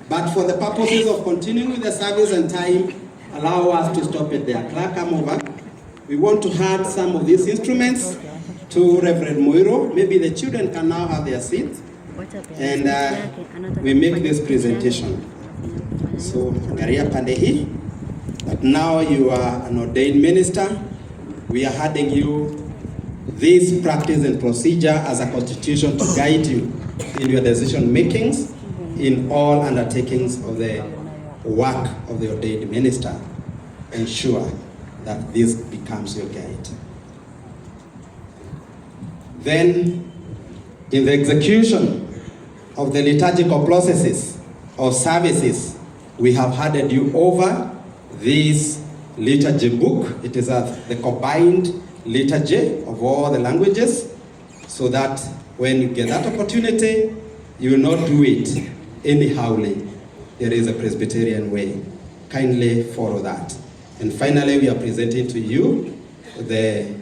S8: But for the purposes of continuing with the service and time, allow us to stop it there. Clerk, come over. We want to hand some of these instruments to Reverend Muiru. Maybe the children can now have their seats. And we make this presentation. So, angalia pande hii. But now you are an ordained minister. We are handing you this practice and procedure as a constitution to guide you in your decision makings in all undertakings of the work of the ordained minister. Ensure that this becomes your guide. Then, in the execution of the liturgical processes or services, we have handed you over this liturgy book. It is the combined liturgy of all the languages, so that when you get that opportunity, you will not do it anyhowly. There is a Presbyterian way. Kindly follow that. And finally, we are presenting to you the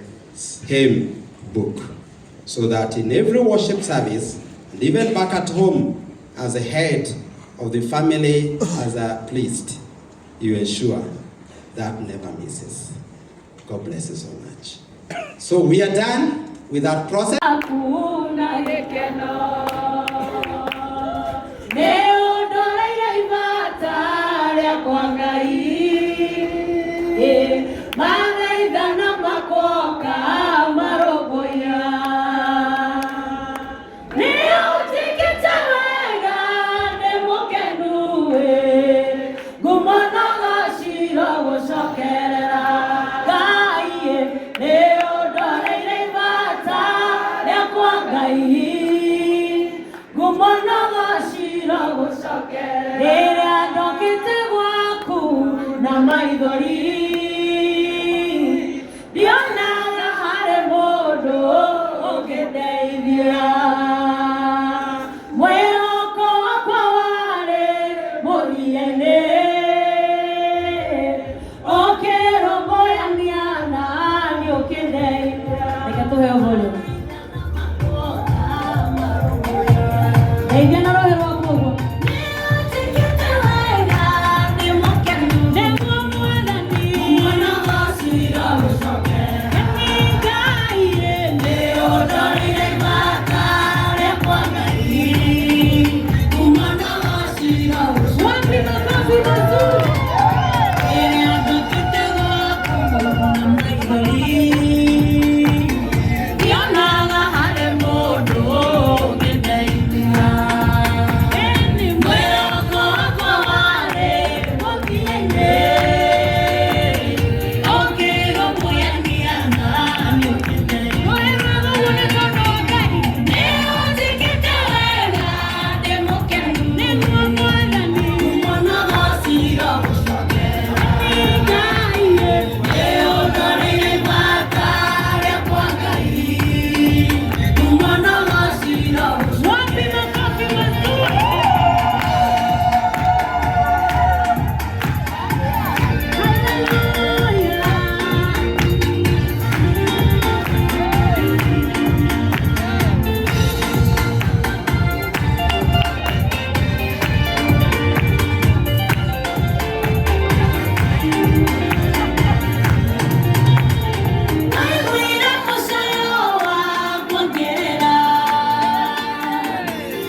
S8: hymn book, so that in every worship service, and even back at home, as a head of the family, as a priest, you ensure that never misses. God bless you so much. So we are done with that process.
S5: Hakuna gĩkeno nĩ ũndoreire ibata rĩakwa Ngai mathaithana makwoka marũmbũiya nĩ ũnjĩkĩte wega ndĩ mũkenu ngumo na gaciro gũcokerera Ngai nĩ ũndoreire ibata rĩakwa Ngai. Rĩrĩa ndokĩte gwaku na maithori, ndionaga harĩ mũndũ ũngĩndeithia. Mwĩhoko wakwa warĩ mũthia-inĩ, ũkĩrũmbũyania naniĩ ũkĩndeithia. Reke tũheo volume. Ndeithia na rũhĩ rwaku ũguo. Nĩguo Mwathani, Wapi makofi mazuri? Rĩrĩa ndokĩte gwaku na maithori, ndionaga harĩ mũndũ ũngĩndeithia. Ĩni mwĩhoko wakwa warĩ mũthia-inĩ, ũkĩrũmbũyania naniĩ ũkĩndeithia. Rũhĩ rwega ũguo nĩ tondũ wa Ngai. Nĩũnjĩkĩte wega, ndĩ mũkenu. Nĩguo Mwathani, Ngai nĩũndoreire ibata rĩakwa Ngai. Wapi makofi mazuri? Hallelujah. Ndaiguire mũcayo wakwa ngĩrĩra,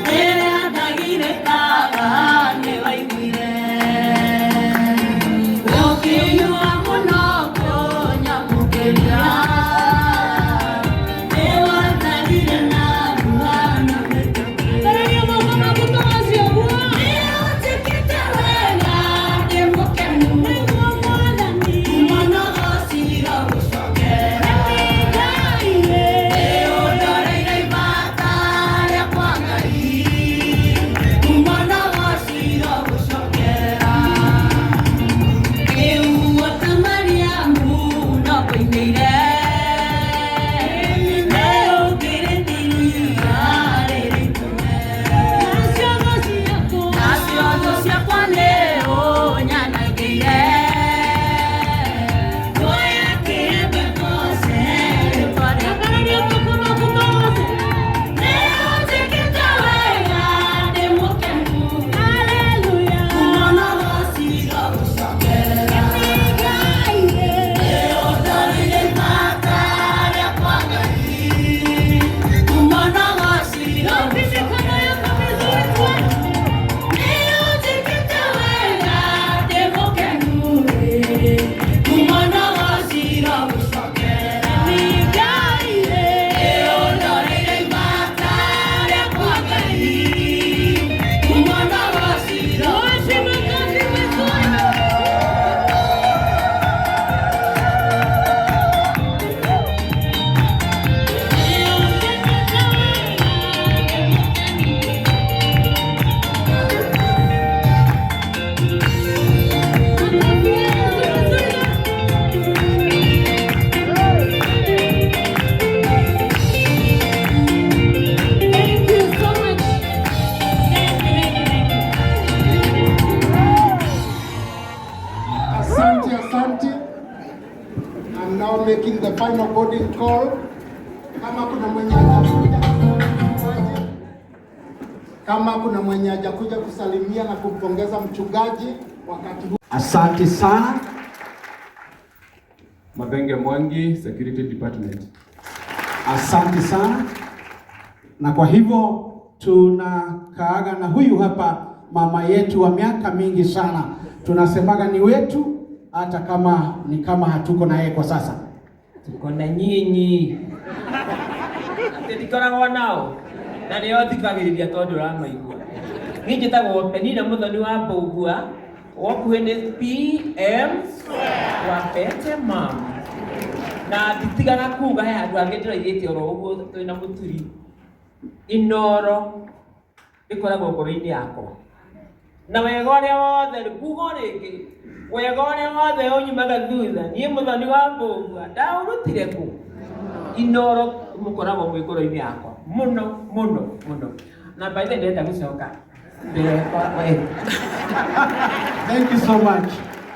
S5: rĩrĩa ndagirĩkaga nĩwaiguire. Ũkĩiyũa mũno kũnyamũkĩria, nĩwatharire na ruo na mĩtũkĩ. Tararia moko maku tũgacio ũguo. Nĩũnjĩkĩte wega, ndĩ mũkenu. Nĩguo Mwathani, Ngai nĩũndoreire ibata rĩakwa Ngai. Kĩugo ta Mariamu no kũinĩire, nĩũngĩrĩthiria rĩrĩ itũme. Nacio thũ ciakwa nĩũnyanangĩire. Nguoya kĩembe ngooce rĩĩtwa rĩaku. Nĩũnjĩkĩte wega, ndĩ mũkenu. Ngai nĩũndoreire ibata rĩakwa Ngai. Wapi mikono yako mizuri tuone. Nĩũnjĩkĩte wega, ndĩ mũkenu. Ngai nĩũndoreire ibata rĩakwa Ngai. Wapi makofi mazuri? Thank you so much. Thank you, thank you, thank you.
S9: Asante, asante. I'm now making the final boarding call. Kama kuna mwenye hajakuja, kama kuna mwenye hajakuja kusalimia na kumpongeza mchungaji wakati huu.
S8: Asante sana.
S10: Mathenge Mwangi, Security Department.
S8: Asante sana. Na kwa hivyo tunakaaga na huyu hapa mama yetu wa miaka mingi sana, tunasemaga ni wetu, hata kama ni kama hatuko na yeye kwa sasa.
S11: Tuko na nyinyi atĩ ndikoragwo nao na nĩo thikagĩrĩria tondũ ũramaigua. Niĩ njĩtagwo Penina Mũthoni wa Mbũgua, wokuhĩ nĩ PM wa Pete Mam, na nditigaga kuga he handũ hangĩ ndĩroigĩte oro ũguo twĩna mũturi. Inoro ĩkoragwo ngoro-inĩ yakwa. Na wega ũrĩa wothe kuga o rĩngĩ, wega ũrĩa wothe ũnyumaga thutha, niĩ Mũthoni wa Mbũgua ndaũrutire kũ? Inoro mũkoragwo mwĩ ngoro-inĩ yakwa mũno mũno mũno. Na by the way ndĩrenda gũcoka mbere kwa we.
S9: Thank you so much.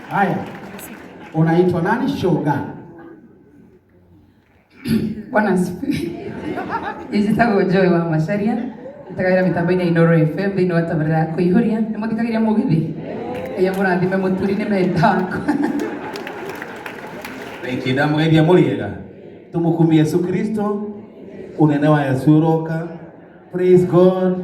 S9: Haya, unaitwa nani? Shoga.
S12: Bwana asifiwe. Njĩtagwo Joy wa Macharia, ndutagĩra mĩtambo-inĩ ya Inooro FM thĩinĩ wa tabarĩra ya kũihũria. Nĩ mũthikagĩrĩria mũgithi? Ĩya mũrathime mũturi nĩ menda wakwa.
S13: Thank you. Ndamũgeithia mũrĩega. Tũmũkumie Yesu Kristo, unene wa Yesu ũroka. Praise God.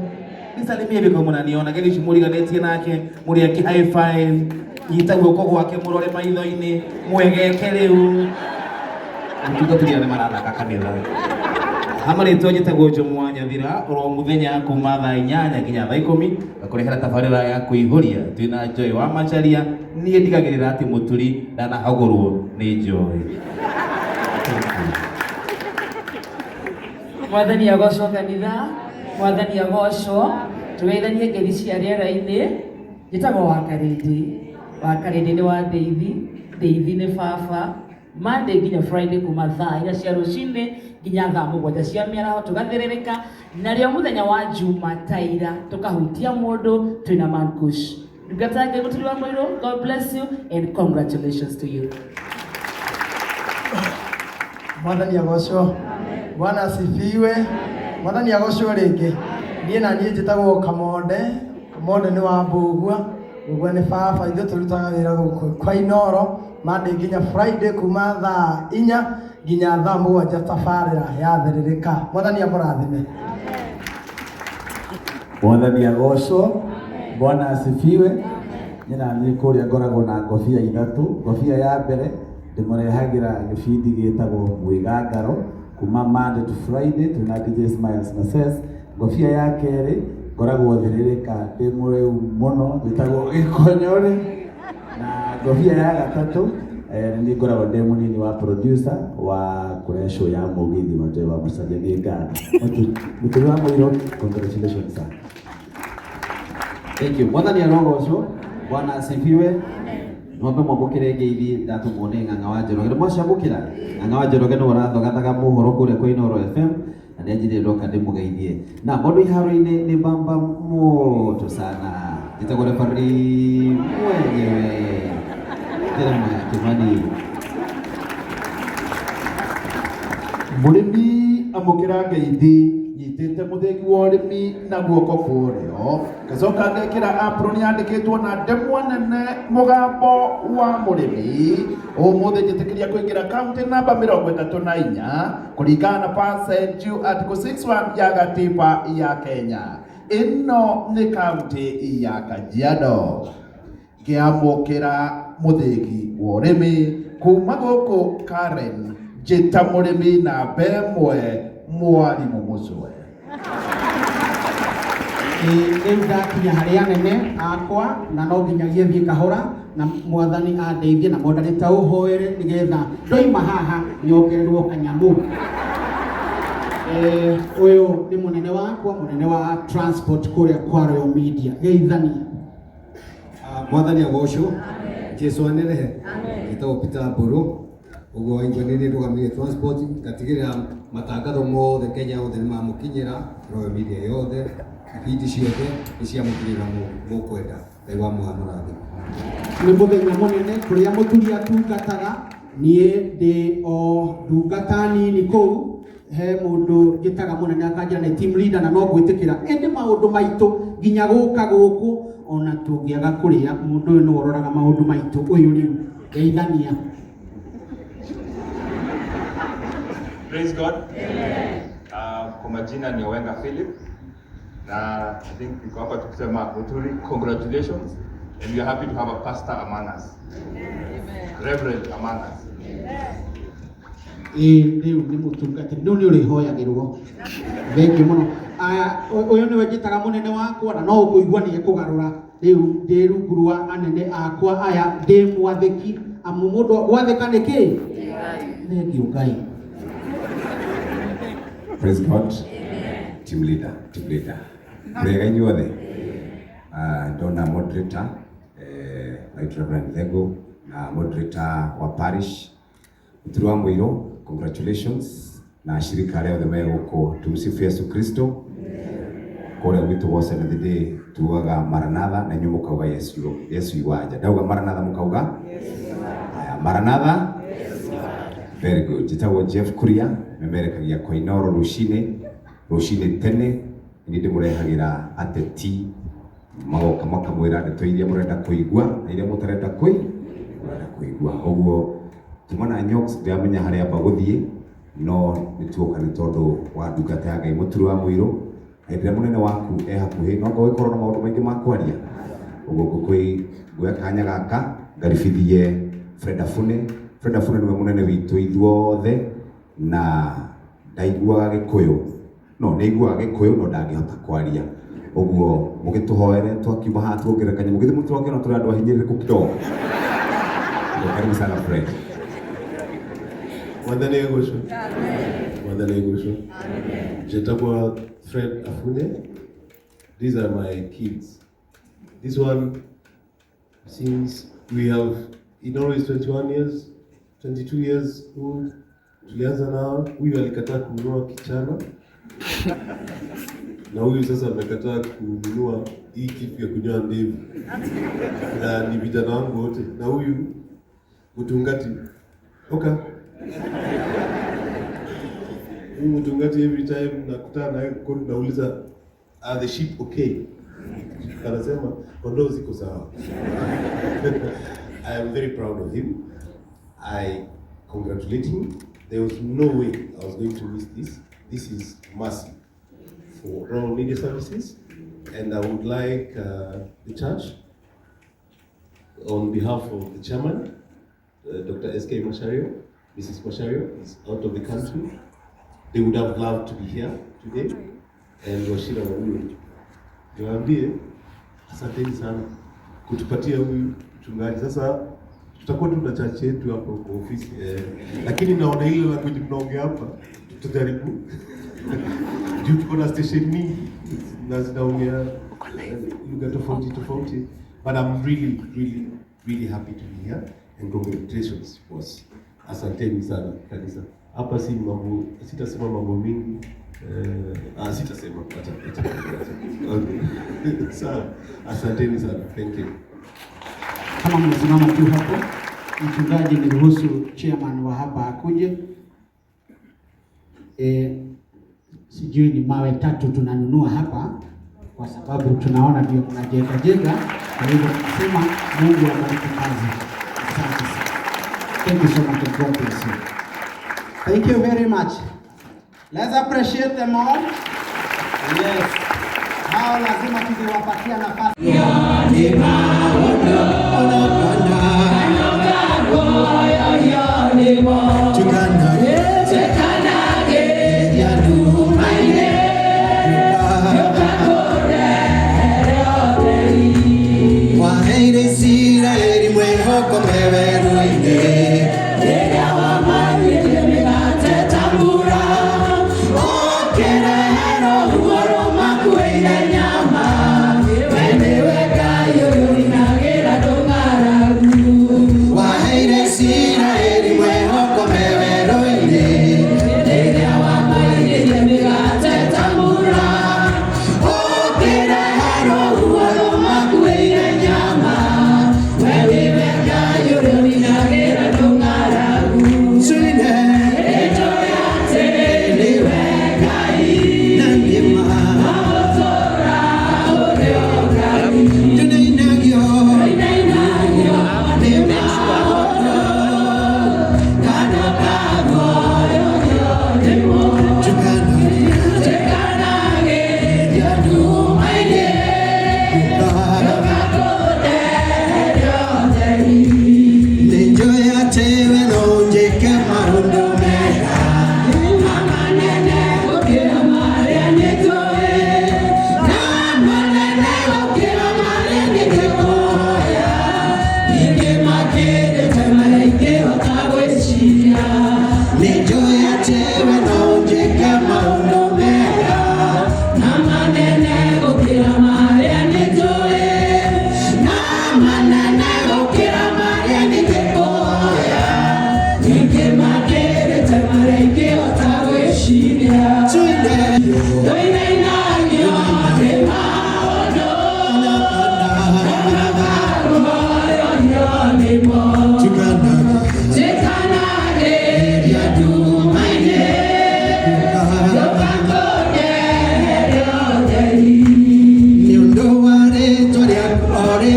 S13: Nisalimie biko mũnaniona gethi ici mũriganĩtie nake mũrĩake high five, nyita guoko gwake mũrore maitho-inĩ mwegeke rĩu. Mũtungatĩri arĩa marathaka kanitha. Hamarĩtwa njĩtagwo Jomo wa Nyathira oro mũthenya kuma thaa 8 nginya thaa 10 ngakũrehera tabarĩra ya kũihũria twĩna Joy wa Macharia. Niĩ ndigagĩrĩra atĩ mũturi ndanahagũrwo nĩ Joy.
S12: Mwathani agocwo kanitha, Mwathani agocwo, tũgeithanie ngeithi cia rĩera-inĩ. Njĩtagwo Wakarĩndĩ, Wakarĩndĩ nĩ wa Ndeithi, Ndeithi nĩ baba. Monday nginya Friday kuma thaa 4 cia rũcinĩ nginya thaa 7 cia mĩaraho tũgathĩrĩrĩka, narĩo mũthenya wa Juma taira tũkahutia mũndũ twĩna Mankush. Ndungata ya Ngai Mũturi wa Mũirũ, God bless you and congratulations to you.
S9: Mwathani agocwo. Bwana asifiwe. Mwathani agocwo rĩngĩ. Niĩ na niĩ njĩtagwo Kamonde. Kamonde nĩ wa Mbũgua. Mbũgua nĩ baba, ithuĩ tũrutaga wĩra gũkũ kwa Inooro Monday nginya Friday kuma thaa 4 nginya thaa 7 tabarĩra yathĩrĩrĩka. Mwathani amũrathime.
S14: Mwathani agocwo. Bwana asifiwe. Niĩ na niĩ kũrĩa ngoragwo na ngobia ithatũ. Ngobia ya mbere ndĩmũrehagĩra gĩbindi gĩtagwo Mwĩgangaro kuma Monday to Friday twĩna DJ Smiles na Ses. Ngobia ya kerĩ ngoragwo thĩrĩrĩka ndĩ mũrĩu mũno njĩtagwo Gĩkonyore. Na ngobia ya gatatũ nĩ ngoragwo ndĩ mũnini wa producer wa kũrehe show ya mũgithi wa Joy wa Macharia. Nĩ ngatho. Mũturi wa Mũirũ, congratulations sir.
S15: Thank you. Mwathani arogocwo. Bwana asifiwe. Mwambe mwamũkĩre ngeithi ndatũmwo nĩ Ng'ang'a wa Njoroge. Nĩ mwacamũkĩra? Ng'ang'a wa Njoroge nĩwe ũrathogathaga mohoro kũrĩa kwa Inooro FM na nĩ anjĩrire ndoka ndĩmũgeithie. Na bado iharo-inĩ nĩ bamba moto sana. Njĩtagwo referee mwenyewe Jeremiah Kimani.
S16: Mũrĩmi amũkĩra ngeithi nyitĩte mũthĩgi wa ũrĩmi na guoko kwa ũrĩo, ngacoka ngekĩra apron yandĩkĩtwo na ndemwa nene mũgambo wa mũrĩmi. Ũmũthĩ njĩtĩkĩria kũingĩra kaunti namba 34 kũringana na percent article 61 ya gatiba ya Kenya. Ĩno nĩ kaunti ya Kajiado. Ngĩamũkĩra mũthĩgi wa ũrĩmi kuma gũkũ Karen, njĩta mũrĩmi namba 1 mwarimũ Mũcwe.
S9: Rĩu ndakinya harĩ anene akwa na no nginyagie thiĩ kahora na Mwathani andeithie na moderator ũhoere nĩgetha ndoima haha nyongererwo kanyamũ. Ũyũ nĩ mũnene wakwa, mũnene wa transport kũrĩa kwa Royal Media. Geithania.
S17: Mwathani agocwo. Jesu anenehe. Njĩtagwo Peter Mbũrũ. Ũguo waigua nĩ niĩ ndũgamĩrĩire transport, ngatigĩrĩra matangatho mothe Kenya yothe nĩ mamũkinyĩra, Royal Media yothe, ibindi ciothe nĩ ciamũkinyĩra mũkwenda. Ngai wa muoyo amũrathime.
S9: Nĩ mũthenya mũnene kũrĩa mũturi atungataga, niĩ ndĩ o ndungata nini kũu, he mũndũ njĩtaga mũnene akanjĩra nĩ team leader na no gwĩtĩkĩra, ĩndĩ maũndũ maitũ nginya gũka gũkũ ona tũngĩaga kũrĩa mũndũ ũyũ nĩwe ũroraga maũndũ maitũ. Ũyũ rĩu geithania.
S18: Praise God. Kwa majina ni Owenga Philip na I think niko hapa tukisema Muturi, congratulations, and we are happy to have a pastor among us. Amen. Reverend among us.
S9: Rĩu nĩ mũtungatĩri, rĩu nĩ ũrĩhoyagĩrwo. Thank you mũno. Ũyũ nĩwe njĩtaga mũnene wakwa na no ũkũigua nĩ ekũgarũra. Rĩu ndĩ rungu rwa anene akwa aya, ndĩ mwathĩki, amu mũndũ gwathĩka nĩ kĩ? Thank you Ngai.
S19: Praise God. Team leader, team leader. Mũrĩega inyuothe. Ndona moderator Right Reverend Thego na moderator wa parish Muturi wa Muiru, congratulations na ashirika arĩa othe me gũkũ. Tumsifu Yesu Kristo. Kũrĩa gwitũ gwa Seventh Day tugaga maranatha na inyuĩ mũkauga Yesu Yesu iwaja. Ndauga maranatha mũkauga haya, maranatha. Very good. Njĩtagwo Jeff Kuria, memerekagia kwa Inooro rũcinĩ rũcinĩ tene nĩ ndĩmũrehagĩra ateti magoka makamwĩra ndeto iria mũrenda kũigua na iria mũtarenda mũrenda kũigua. Ũguo tuma na Nyox ndiramenya harĩa amba gũthiĩ no nĩ tuoka nĩ tondũ wa ndungata ya Ngai Mũturi wa Mũirũ. Hĩndĩ ĩrĩa mũnene waku e hakuhĩ no ngũgĩkorwo na maũndũ maingĩ ma kwaria. Ũguo nguoya kanya gaka ngaribithie Fred Afune. Fred Afune nĩwe mũnene witũ ithuothe na ndaiguaga Gĩkũyũ, no nĩaiguaga Gĩkũyũ no ndangĩhota kwaria. Ũguo mũgĩtũhoere twakiuma haha tuongerere kanyamũ githĩ mũtirakĩona tũrĩ andũ ahinyĩrĩrĩku kidogo. Karibu sana Fred.
S20: Mwathani agocwo. Mwathani agocwo. Njĩtagwo Fred Afune. These are my kids. This one, since we have, Inoro is 21 years, 22 years old. Tulianza nao, huyu alikataa kununua kichana na huyu sasa amekataa kununua hii kitu ya kunyoa ndevu, na ni vijana wangu wote, na huyu mtungati okay. Huyu mtungati every time nakutana naye nauliza, are the sheep okay? Anasema kondoo ziko sawa. I am very proud of him. I congratulate him. There was no way I was going to miss this. This is mercy for Royal Media Services, and I would like the church, on behalf of the chairman, Dr. S.K. Macharia, Mrs. Macharia is out of the country. They would have loved to be here today, and Wachira Wamuyu. Niwaambie asanteni sana kutupatia huyu mchungaji. Sasa tutakuwa tu na church yetu hapo kwa ofisi lakini naona ile language mnaongea hapa tutajaribu juu tuko na station mingi na zinaongea lugha tofauti tofauti, but I'm really really really happy to be here and congratulations boss. Asanteni sana kanisa. Hapa si mambo, sitasema mambo mingi. Sitasema acha. Okay. Sawa. Asanteni sana. Thank you.
S21: Kama mnasimama tu hapo, mchungaji, niruhusu chairman wa hapa akuje. Sijui ni mawe tatu tunanunua hapa kwa sababu tunaona ndio mnajenga jenga. Kwa hivyo tunasema Mungu abariki kazi. Asante sana. Thank you so much and God bless you.
S8: Thank you very much. Let's appreciate them all. Yes. Hao lazima tuliwapatia nafasi.
S7: Nyama, wewe weka yoyo.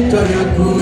S7: Rĩtwa rĩaku.